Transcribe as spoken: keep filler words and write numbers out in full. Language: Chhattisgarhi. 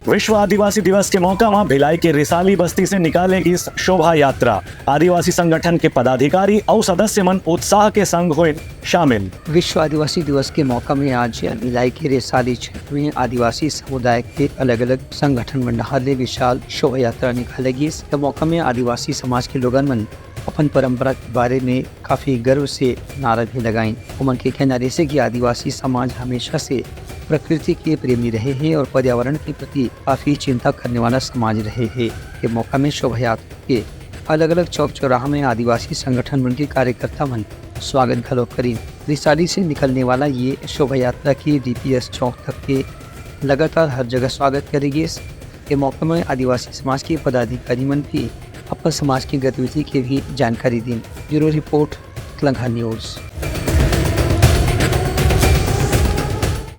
विश्व आदिवासी दिवस के मौका म भिलाई के रिसाली बस्ती से निकाले गिस शोभा यात्रा। आदिवासी संगठन के पदाधिकारी अउ सदस्य मन उत्साह के संग होइन शामिल। विश्व आदिवासी दिवस के मौका में आज भिलाई के रिसाली क्षेत्र में आदिवासी समुदाय के अलग-अलग संगठन मन डहार ले विशाल शोभा यात्रा निकाले गिस। ए मौका में आदिवासी समाज के लोगन मन अपन परंपरा के बारे में काफी गर्व से नारा भी लगाइन। ओमन के कहना रहिसे कि आदिवासी समाज हमेशा से प्रकृति के प्रेमी रहे हे और पर्यावरण के प्रति काफी चिंता करने वाला समाज रहे हे। ए मौका में शोभा यात्रा के अलग-अलग चौक चौराहा में आदिवासी संगठन मन के कार्यकर्ता मन स्वागत घलो करिन। रिसाली से निकलने वाला ये शोभा यात्रा के डीपीएस चौक तक के लगातार हर जगह स्वागत करे गिस। ए मौका में आदिवासी समाज के पदाधिकारी मन भी अपन समाज की गतिविधि के भी जानकारी दिन। Bureau report, Telangana news.